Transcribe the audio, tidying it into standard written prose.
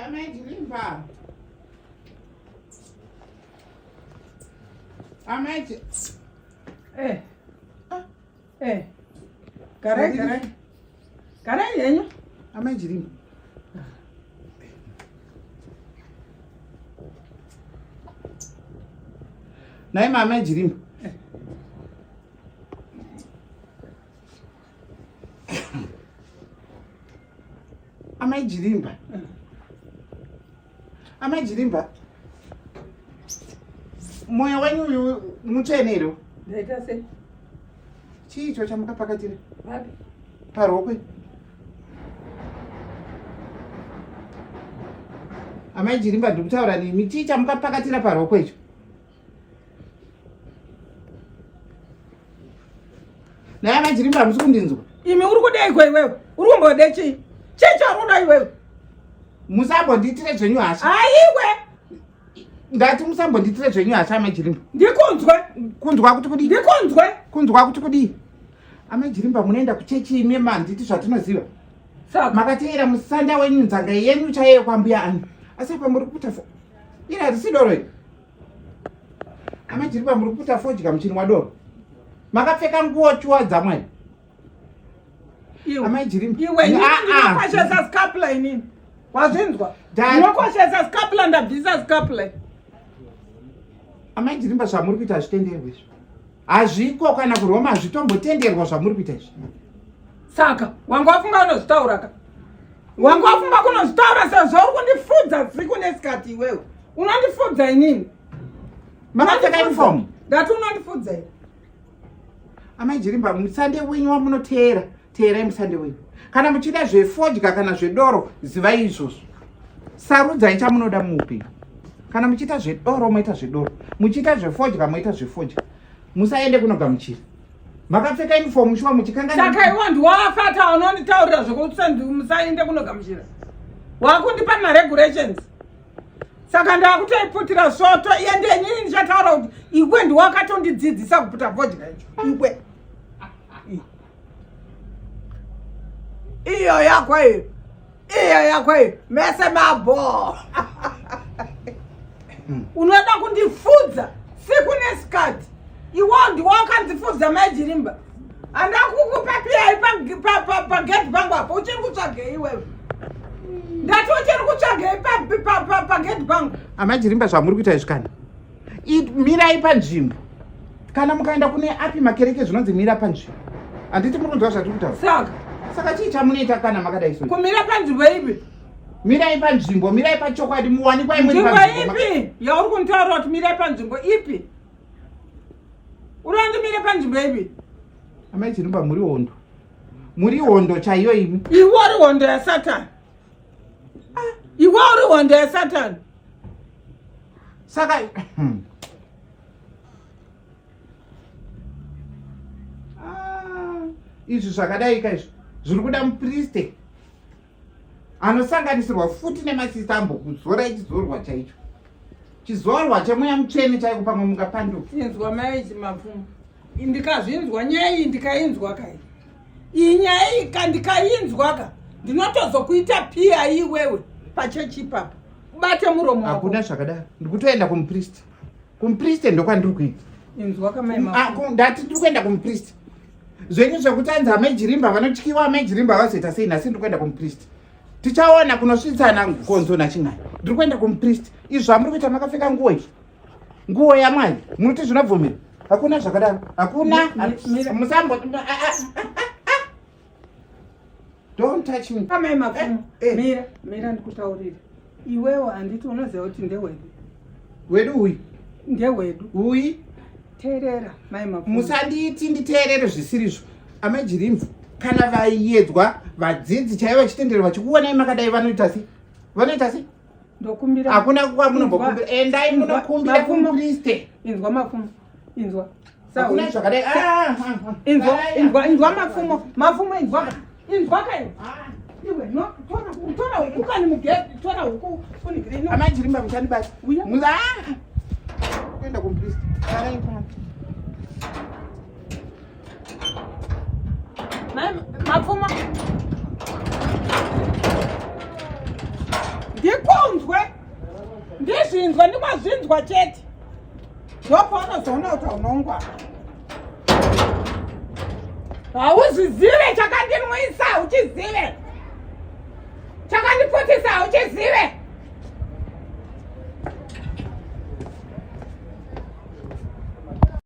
Amai Jilimba. Amai Eh. Ah. Eh. Garai garai. Garai henyu. Amai Jilimba. Nhai mama Jilimba. Eh. Amai Jirimba. Amai Jirimba. Moyo wenyu uyu mutsvene here? Ndaita sei? Chii icho chamukapakatira? Vapi? Parokwe. Amai Jirimba ndikutaura nemi. Chii chamukapakatira parokwe icho? Naye amai Jirimba hamusi kundinzwa. Imi uri kudeiko iwewe? Uri kumbode chii? Chii chauri kuda iwewe? Musambondiitire zvenyu hasha. Aiwe! Ndati musambondiitire zvenyu hasha amai Jirimba. Ndikunzwe. Kunzwa kuti kudii? Ndikunzwe. Kunzwa kuti kudii? Amai Jirimba munoenda kuchechi imi handiti zvatinoziva. Saka Makateera musanda wenyu nzanga yenyu chaiyo kwambuya ani. Asi apa muri kuputa fo. Iri harisi doro iri. Amai Jirimba muri kuputa fodya muchinwa doro. Makapfeka nguo chuwa dzamwari. Iwe. Amai Jirimba. Iwe inini Ah, ah. ndinokoshesa scapula inini. Wazvinzwa? Dad. Ndinokoshesa scapula ndabvisa scapula. Amai Jirimba zvamuri kuita hazvitenderwi izvi. Hazviko kana kuRoma hazvitombotenderwa zvamuri kuita izvi. Saka wanga wafunga unozvitaura ka? Wanga wafunga kunozvitaura sezvo uri kundifudza siku nesikati iwewe. Unondifudza inini. Makapfeka uniform. Ndati unondifudza ini. Amai Jirimba musande wenyu wamunoteera teerai musande wenyu. Kana muchida zvefodya kana zvedoro zivai izvozvo. Sarudzai chamunoda muupenyu. Kana muchiita zvedoro moita zvedoro, muchiita zvefodya moita zvefodya. Musaende kunogamuchira. Makapfeka uniform shuwa muchikangana. Saka iwe ndiwafata unonditaurira zvekuti musaende kunogamuchira. Wakundipa maregulations. Saka ndakutoiputira svoto iye ndenini ndichataura kuti iwe ndiwakatondidzidzisa kuputa fodya icho. Iwe. Iyo yako iyo. Iyo yako iyo. Mese mabo. Unoda kundifudza siku nesikati. Iwe ndiwakandifudza mai Jirimba. Handakukupa piyai pagedhi pangu apo uchiri kutsvagei iwewe? Ndati uchiri kutsvagei pagedhi pangu? Amai Jirimba zvamuri kuita izvi kana. Mirai panzvimbo. Kana mukaenda kune api makereke zvinonzi mira panzvimbo. Handiti muri kunzwa zvatiri kutaura? Saka Saka chii chamunoita kana makadai so? kumira panzvimbo ipi? Mirai panzvimbo, mirai pachokwadi muwanikwa imwe Nzvimbo ipi yauri kunditaurira kuti mirai panzvimbo ipi? Uri wandimire panzvimbo ipi? Amai Jirimba muri hondo. Muri hondo chaiyo imi. Iwe uri hondo yaSatani. Iwe uri hondo yaSatani. Saka Ah, izvi zvakadai ka izvi zviri kuda mupriste anosanganisirwa futi nemasista ambokuzora ichizorwa chaicho chizorwa chemweya mutsvene chaiko pamwe mungapanduka. Inzwa mai Mapfumo, ndikazvinzwa nyaya iyi ndikainzwa kai iyi nyaya iyi ka ndikainzwa ka ndinotozokuita piya iwewe pachechi ipapa ubate muromo wako. Hakuna zvakadaro, ndikutoenda kumupristi. Kumupristi ndokwandiri kuita. Inzwa ka mai Mapfumo. Ndati ndiri kuenda kumupristi. Zvenyu zvekuti anzi amai Jirimba vanotyiwa, amai Jirimba vazoita sei? Nhasi ndiri kuenda kumupristi. Tichaona kunosvitsana gonzo nachin'ai. Ndiri kuenda kumupristi. Izvi zvamuri kuita makapfeka nguo izvi. Nguo yaMwari. Munoti zvinobvumira? Hakuna zvakadaro. Hakuna. Musambo. Don't touch me. Amai Mapfumo. Mira, mira ndikutaurire. Iwewe handiti unoziva kuti ndewedu. Wedu uyu. Ndewedu. Uyi. Teerera mai Mapfumo. Musanditi nditeerere zvisirizvo. Amai Jirimvu, kana vaiyedzwa vadzidzi chaivo vachitendero vachikuonai makadai vanoita sei? Vanoita sei? Ndokumbira. Hakuna kwamunombokumbira. Endai munokumbira kumupriste. Inzwa Mapfumo. Inzwa. Hakuna zvakadai. Inzwa, inzwa, inzwa Mapfumo. Mapfumo inzwa. Inzwa kai. Iwe no, tora tora huku kani mugedhi, tora huku unikire ino. Amai Jirimba muchandibata. Uya. Muza. Kuenda kumupriste. Garai pano. Mai Mapfumo. Ndikunzwe, ndizvinzwe, ndingozvinzwa chete, ndopaunozoona kuti unongwara. Hauzvizive chakandinwisa, hauchizive chakandiputisa, hauchizive.